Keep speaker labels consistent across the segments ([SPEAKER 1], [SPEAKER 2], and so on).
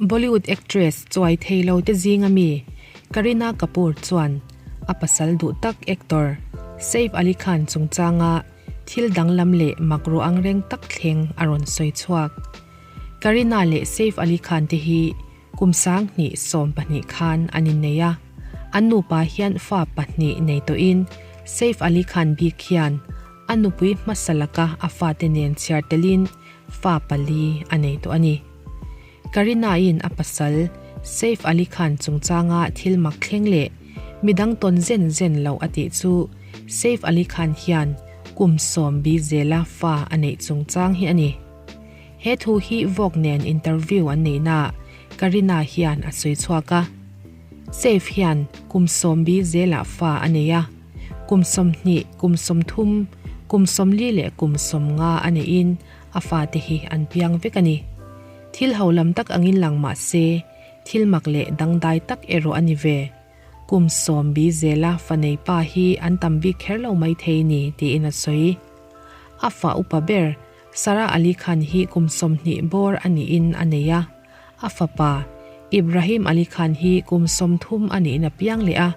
[SPEAKER 1] Bollywood actress chuai thei lo te zinga mi Kareena Kapoor chuan a pasal duh tak actor Saif Ali Khan chungchanga thil danglam leh mak ruah angreng tak thleng a rawn sawi chhuak. Kareena leh Saif Ali Khan te hi kum 2012 khan an innei a, an nupa hian fa pahnih nei tawhin Saif Ali Khan bik hian a nupui hmasa laka a fate nen chhiar telin fa pali a nei tawh a ni. Kareena-in a pasal Saif Ali Khan chungchanga thil mak thleng leh midang tawn zen zen lo a tih chu Saif Ali Khan hian kum sawm bi zela fa a neih chungchang hi a ni. He thu hi Vogue nen interview an neihnaah Kareena hian a sawi chhuak a. Saif hian kum sawm bi zelah fa a nei a, kum 20, kum 30, kum 40 leh kum 50 a neihin a fate hi an piang vek a ni. Thil ho lam tak angin lang mah se, thil mak leh dangdai tak erawh a ni ve. Kum 70 zela fa nei pa hi an tam bik kher lo maithei ni tiin a sawi. A fa upa ber Sara Ali Khan hi kum 20 bawr a niin a nei a, a fapa Ibrahim Ali Khan hi kum 30 a niin a piang leh a.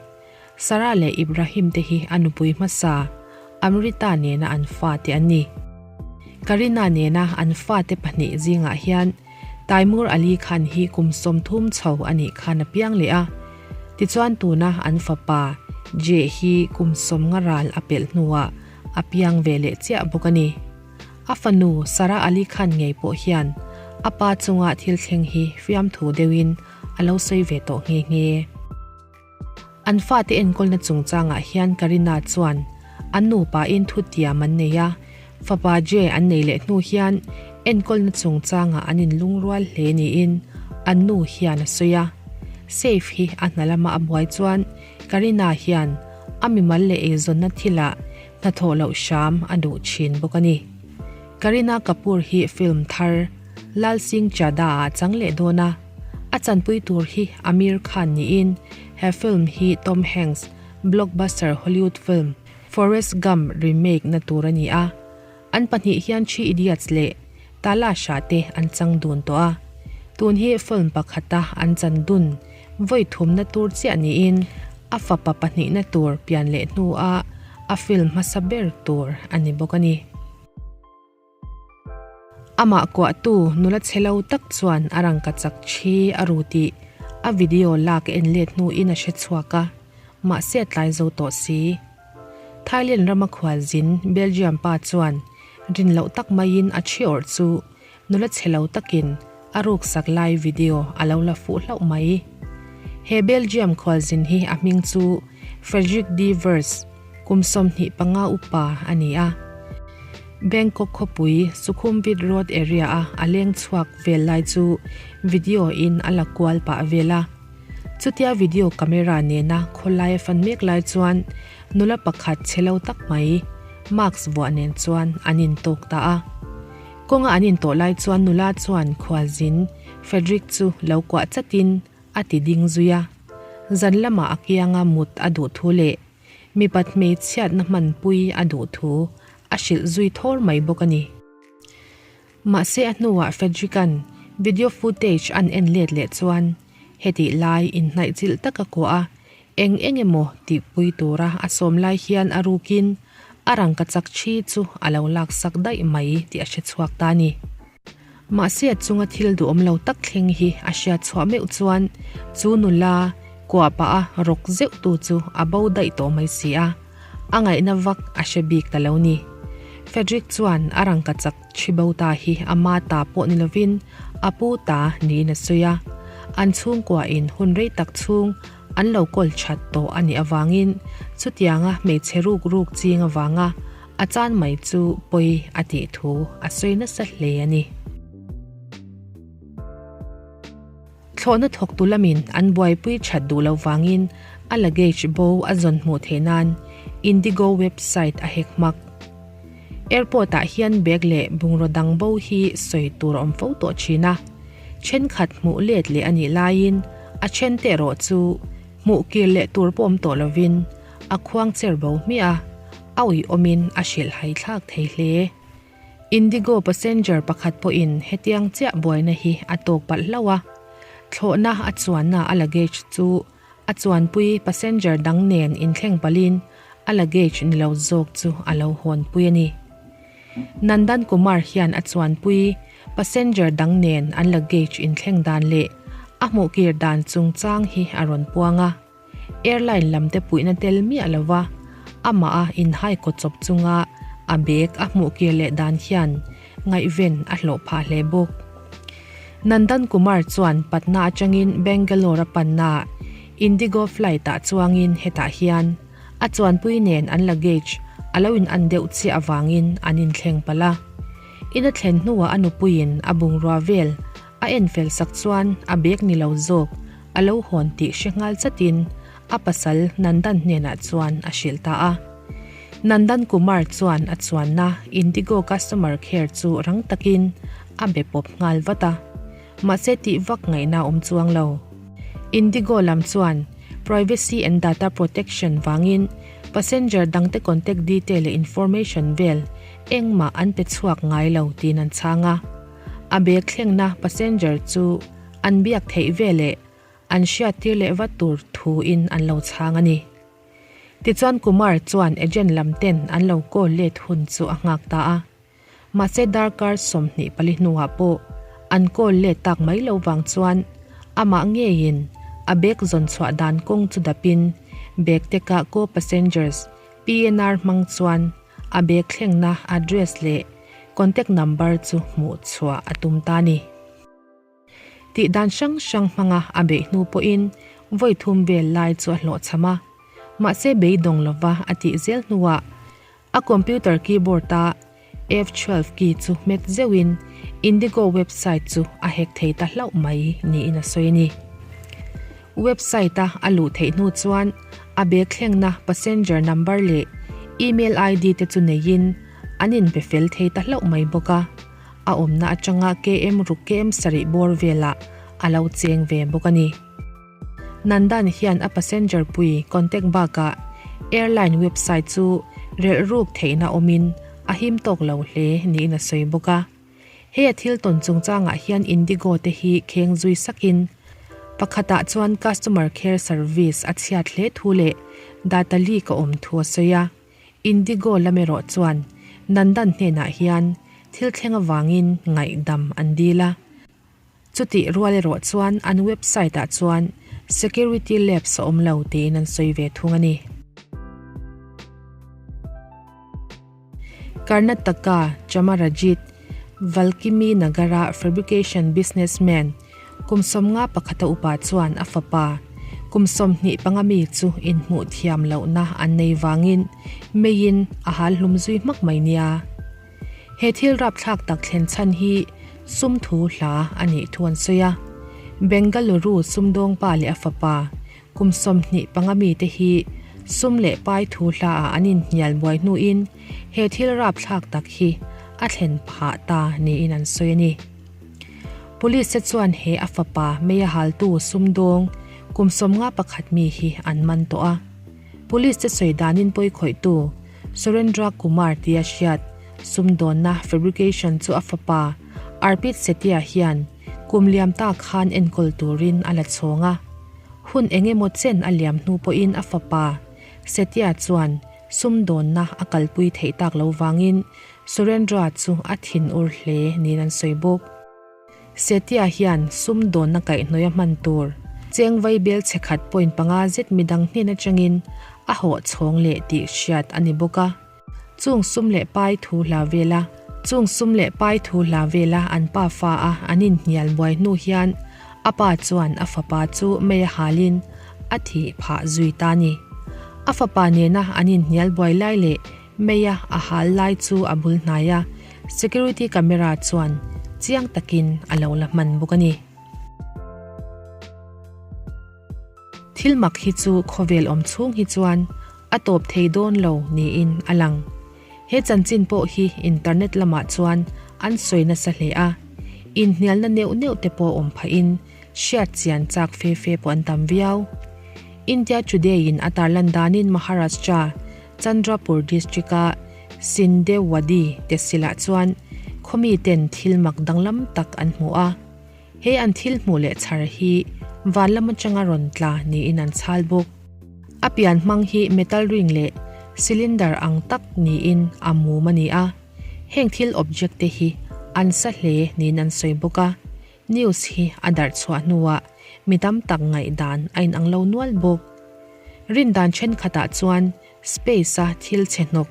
[SPEAKER 1] Sara leh Ibrahim te hi a nupui hmasa Amrita nena an fate an ni. Kareena nena an fate pahnih zingah hian Taimur Ali Khan hi kum 30 chho a nih khan a piang leh a, tichuan tuna an fapa Jay hi kum 50 ral a pelh hnuah a piang ve leh chiah bawk a ni. A fanu Sara Ali Khan ngei pawh hian a pa chunga thil thleng hi fiamthu deuhin a lo sawi ve tawh nghe nghe. An fate enkawlna chungchangah hian Kareena chuan an nupain thutiam an nei a, fapa Jay an nei leh hnu hian enkawlna chungchangah an inlungrual hle niin an nu hian a sawi a. Saif hi a hna lama a buai chuan Kareena hian a mimal leh eizawnna thilah hnathawh loh hram a duh thin bawk a ni. Kareena Kapoor hi film thar Lal Singh Chaddha ah chang leh dawn a, a chanpui tur hi Aamir Khan niin he film hi Tom Hanks blockbuster Hollywood film Forrest Gump remake na tur a ni a. An pahnih hian Three Idiots leh Talash-ah te an chang dun tawh a. Tun hi film pakhata an chan dun vawi thumna tur chiah niin a fapa pahnihna tur pian leh hnua a film hmasa ber tur a ni bawk a ni. Amah kuahtu nula chhe lo tak chuan a rangkachak thi a ru tih a video lak en let hnuin a hre chhuak a, mahse a tlai zo tawh si. Thailand rama khualzin Belgium pa chuan rin loh tak maiin a thi awrh chu nula chhe lo takin a ruksak lai video a lo la fuh hlauh mai. He Belgium khualzin hi a hming chu Frederick de Vers, kum 25 upa a ni a. Bangkok khawpui Sukhumvit Road area a a leng chhuak vel lai chu video in a la kual pah vel a. Chutia video camera nena khawlai a fan mek lai chuan nula pakhat chhe lo tak mai mask vuah nen chuan an intawk ta a. Kawnga an intawh lai chuan nula chuan khualzin Frederick chu lo kuah chatin a ti ding zui a. Zan lamah a kianga mut a duh thu leh mipat hmeichhiatna hmanpui a duh thu a hrilh zui thawr mai bawk a ni. Mahse a hnuah Frederick-a'n video footage an en let leh chuan hetih lai inhnaih chilh taka kuah a, eng eng emaw tihpui tura a sawm lai hian a rukin a rangkachak thi chu a lo laksak daih mai tih a hre chhuak ta a ni. Mahse a chunga thil duhawm lo tak thleng hi a hriat chhuah meuh chuan chu nula kuah pah a rawk zeuh tu chu a bo daih tawh mai si a. A ngaihna vak a hre bik ta lo ni. Frederick chuan a rangkachak Chhibo ta hi a ma ta pawh ni lovin a pu ta niin a sawi a. An chhungkuain hun rei tak chhung an lo kawl that tawh a nih avangin chutianga hmeichhe ruk ruk ching avanga a chan mai chu pawi a tih thu a sawi nasa hle a ni. Thlawhna thawktu lamin an buaipui that duh lo vangin a luggage bo a zawn hmuh theih nan Indigo website a hack hmak. Airport ah hian bag leh bungraw dang bo hi sawi tur a awm fo tawh thin a, thenkhat hmuh let leh a nih laiin a then te erawh chu hmuh kir leh tur pawh awm tawh lovin a khuang cher bo hmiah a, a uiawmin a hrilhhai thlak thei hle. Indigo passenger pakhat pawhin hetiang chiah buaina hi a tawk palh hlauh a. Thlawhna a chuanna a luggage chu a chuanpui passenger dang nen inthleng palhin a luggage ni lo zawk chu a lo hawnpui a ni. Nandan Kumar hian a chuanpui passenger dang nen an luggage inthleng dan leh a hmuhkir dan chungchang hi a rawn puang a. Airline lam te puihna tel miah lova amah a inhai kaw chawp chunga a bag a hmuh kir leh dan hian ngaihven a hlawh phah hle bawk. Nandan Kumar chuan Patna atangin Bangalore a panna Indigo flight ah chuangin hetah hian a chuanpui nen an luggage a lo in an deuh chiah avangin an inthleng palh a. In a thlen hnuah a nupuiin a bungrua vel A en fel sak chuan a bag ni lo zawk a lo hawn tih hre nghal chatin a pasal Nandan hnenah chuan a hrilh ta a. Nandan Kumar chuan a chuanna Indigo customer care chu rang takin a be pawp nghal vat a. Mahse tih vak ngaihna awm chuang lo. Indigo lam chuan Privacy and Data Protection vangin passenger dangte contact detail leh information vel engmah an pe chhuak ngai lo tiin an chhang a. A bag thlengna passenger chu an biak theih ve leh an hriattir leh vat tur thu in an lo chhang a ni. Tichuan Kumar chuan agent lam ten an lo call let hun chu a nghak ta a. Mahse darkar 24 hnuah pawh an call let tak mai lo vang chuan amah ngeiin a bag zawn chhuah dan kawng chu dapin bag te kah co-passengers PNR hmang chuan a bag thlengna address leh contact number chu hmuh chhuah a tum ta ni. Tih dan hrang hrang hmanga a beih hnu pawhin vawi thum vel lai chu a hlawhchham a, mahse beidawng lova a tih zel hnuah a computer keyboard a F12 key chu hmet zeuhin Indigo website chu a hack thei ta hlauh mai niin a sawi a ni. Website a a luh theih hnu chuan a bag thlengna passenger number leh email ID te chu neiin an inbe fel thei ta hlauh mai bawk a, a awmna atanga KM ruk KM sarih bawr velah a lo cheng ve bawk a ni. Nandan hian a passenger pui contact bakah airline website chu relh ruk theihna awmin a him tawk lo hle niin a sawi bawk a. Hei a thil tawn chungchangah hian Indigo te hi kheng zui sakin pakhatah chuan customer care service a chhiat hle thu leh data leak a awm thu a sawi a. Indigo lam erawh chuan Nandan hnenah hian thil thleng avangin ngaihdam an dil a. Chutih rual erawh chuan an website ah chuan security lapse a awm lo tiin an sawi ve thung a ni. Karnataka Chamarajit Valkimi Nagara fabrication businessman kum 51 a upa chuan a fapa kum 25 mi chu inhmuh thiam lohna an nei vangin meiin a hal hlum zui hmak mai nia. He thil rapthlak tak thlen chhan hi sum thu hla a nih thu an sawi a. Bengaluru sumdawng pa leh a fapa Kum 25 mite hi sum leh pai thu hlaah an inhnial buai hnuin he thil rapthlak tak hi a thlen phah ta niin an sawi a ni. Police te chuan he a fapa Meia haltu sumdawng kum 51 mi hi an man tawh a. Police te sawi danin pawikhawihtu Surendra Kumar tia hriat sumdawnna fabrication chu a fapa Arpit Setia hian kum liam ta khan enkawl turin a la chhawng a. Hun eng emaw chen a liam hnu pawhin a fapa Setia chuan sumdawnna a kalpui theih tak lo vangin Surendra chu a thin ur hle niin an sawi bawk. Setia hian sumdawnna kaihhnawih a hman tur cheng vai bel chhe khat point panga zet midang hnen atangin a hawh chhawng leh tih hriat a ni bawk a. Chung sum leh pai thu hla vela Chung sum leh pai thu hla vela an pa fa a an inhnial buai hnu hian a pa chuan a fapa chu mei a halin a thih phah zui ta a ni. A fapa nena an inhnial buai lai leh mei a a hal lai chu a bul hnai a, security camera chuan chiang takin a lo la hman bawk a ni. Thil mak hi chu khawvel awm chhung hi chuan a tawp thei dawn lo niin a lang. He chanchin pawh hi internet lamah chuan an sawi nasa hle a, inhnialna neuh neuh te pawh awm phahin hriat chian chak fe fe pawh an tam viau. India Today-in a tarlan danin Maharashtra, Chandrapur district-a Sindewadi tehsilah chuan khawmiten thil mak danglam tak an hmu a. He an thil hmuh leh chhar hi van lam atanga rawn tla niin an chhal bawk. A pian hmang hi metal ring leh cylinder ang tak niin a mum a ni a. Heng thil object te hi an sa hle niin an sawi bawk a. News hi a darh chhuah hnuah mi tam tak ngaihdan a inang lo nual bawk. Rindan thenkhatah chuan space-a thil chhe hnawk,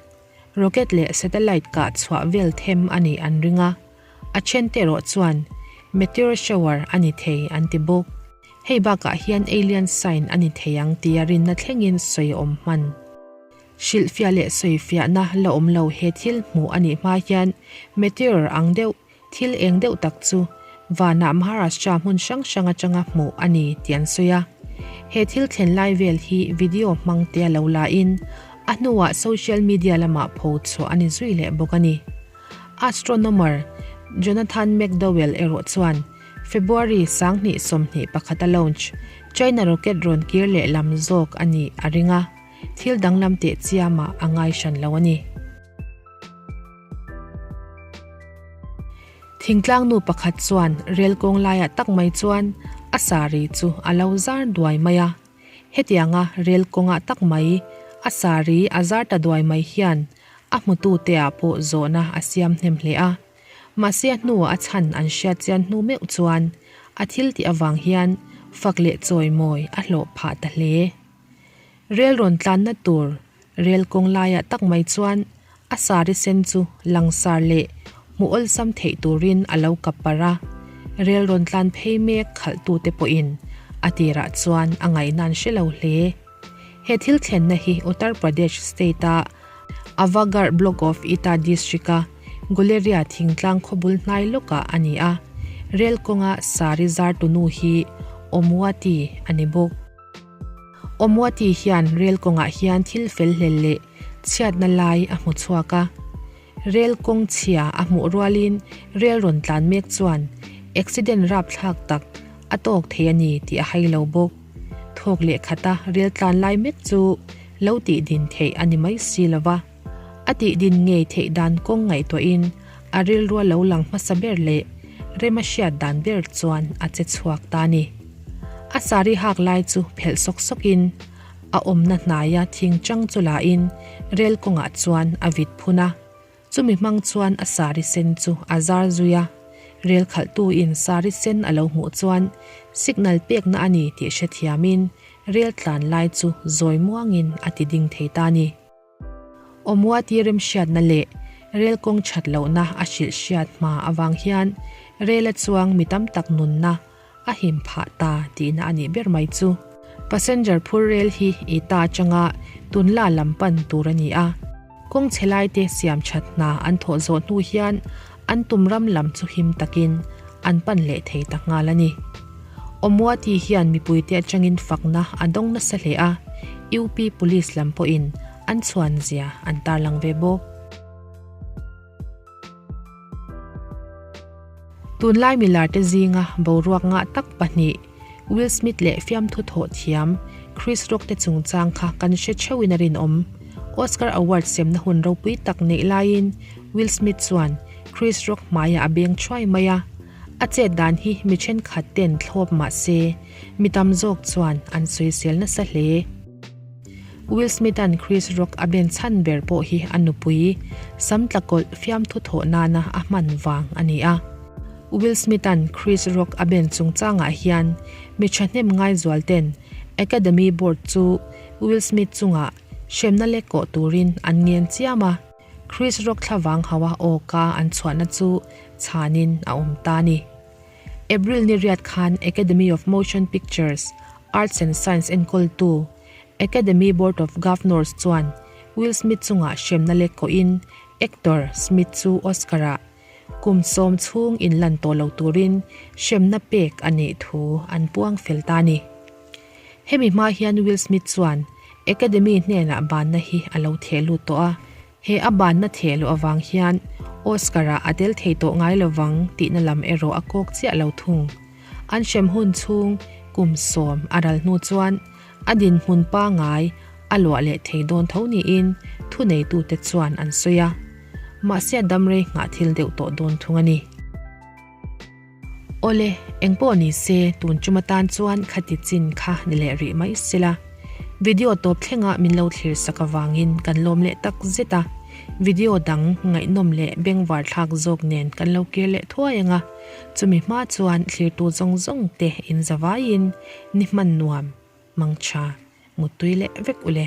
[SPEAKER 1] rocket leh satellite kah chhuah vel them a nih an ring a, a thente erawh chuan meteor shower a ni thei an ti bawk. Hei bakah hian alien sign a ni thei ang tia rinna thlengin sawi a awm hman. Hrilhfiah leh sawifiahna la awm lo he thil hmuh a nih hma hian meteor ang deuh Thil eng deuh tak chu vanah Maharashtra hmun hrang hrang atanga hmuh a ni tih an sawi a. He thil thlen lai vel hi video hmang te a lo la in a hnuah social media lamah pho chhuah a ni zui leh bawk a ni. Astronomer Jonathan McDowell erawh chuan February 2021 a launch China rocket rawn kir leh lam zawk a nih a ring a, thil danglam teh chiamah a ngai hran lo a ni. Thingtlang nu pakhat chuan rel kawng laiah tak mai chuan a saree chu a lo zar duai mai a. Hetianga rel kawngah tak mai a saree a zar ta duai mai hian a hmutute ah pawh zawhna a siam hnem hle a. Mahse a hnuah a chhan an hriat chian hnu meuh chuan a thil tih avang hian fak leh chawimawi a hlawh phah ta hle. Rel rawn tlanna tur rel kawng laiah tak mai chuan a sari sen chu langsar leh hmuh awlsam theih turin a lo kap parh a, rel rawn tlan phei mek khalhtute pawhin a tirah chuan a ngaihna an hre lo hle. He thil thlenna hi Uttar Pradesh state-a Avagarh block of Etah district-a Guleria thingtlang khawbul hnai lawkah a ni a, rel kawnga sari zartu nu hi Omwati a ni bawk. Omwati hian rel kawngah hian thil fel hlel leh chhiatna lai a hmu chhuak a. Rel kawng chhia a hmuh rualin rel rawn tlan mek chuan accident rapthlak tak a tawk thei a ni tih a hai lo bawk. Thawk leh khata rel tlan lai mek chu lo tih din theih a ni mai si lo va. A tih din ngei theih dan kawng ngaihtuahin a rilrua lo lang hmasa ber leh rem a hriat dan ber chuan a che chhuak ta a ni. A sari hak lai chu phelh sawk sawkin a awmna hnaia thing chang chu lain rel kawngah chuan a vit phun a. Chumi hmang chuan a sari sen chu a zar zui a. Rel khalhtuin sari sen a lo hmuh chuan signal pekna a ni tih hrethiamin rel tlan lai chu zawi muangin a ti ding thei ta a ni. Awmuati remhriatna leh rel kawng that lohna a hrilh hriat hma avang hian rel a chuang mi tam tak nunna a him phah ta tihna a nih ber mai chu. Passenger phur rel hi i ta atanga tunla lam pan tur a ni a, kawng chhe laite siam that hna an thawh zawh hnu hian an tum ram lam chu him takin an pan leh thei ta nghal a ni. Awmuati hian mipuite atangin fakna a dawng nasa hle a, UP Police lam pawhin an chhuan zia an tarlang ve bawk. Tunlai milarte zinga boruak ngah tak pahnih, Will Smith leh fiamthu thawh thiam Chris Rock te chungchang kha kan hre theuhin a rinawm. Oscar Award semna hun ropui tak neih laiin Will Smith chuan Chris Rock hmaiah a beng thuai mai a. A chet dan hi mi thenkhat ten thlawp mah se, mi tam zawk chuan an sawisel nasa hle. Will Smith-a'n Chris Rock a ben chhan ber pawh hi a nupui sam tla kawlh fiamthu thawh nana a hman vang a ni a. Will Smith-a'n Chris Rock a ben chungchangah hian mi thahnem ngaizual ten Academy Board chu Will Smith chungah hremna lek kawh turin an ngen chiam a. Chris Rock thlavang hawa aw ka an chhuahna chu chhanin a awm ta a ni. April ni riat khan Academy of Motion Pictures, Arts and Science enkawltu Academy Board of Governors chuan Will Smith chungah hremna lek kawhin actor Smith chu Oscar-ah kum sawm chhung inlan tawh lo turin hremna pek a nih thu an puang fel ta a ni. Hemi hma hian Will Smith chuan Academy hnenah banna hi a lo theh lut tawh a, he a banna theh luh avang hian Oscar-ah a tel thei tawh ngai lovang tihna lam erawh a kawk chiah lo thung. An hrem hun chhung kum sawm a ral hnu chuan a dinhmun pangai a luah leh thei dawn tho niin thuneitute chuan an sawi a, mahse a damrei nghah thil deuh tawh dawn thung a ni. Awle, engpawh ni se tun tum atan chuan khati chin kha ni leh rih mai sela. Video tawp thlenga min lo thlir sak avangin kan lawm leh tak zet a, video dang ngaihnawm leh bengvar thlak zawk nen kan lo kir leh thuai ang a, chumi hma chuan thlirtu zawng zawng te in zavaiin ni hman nuam, mangtha, muttui leh vek ule.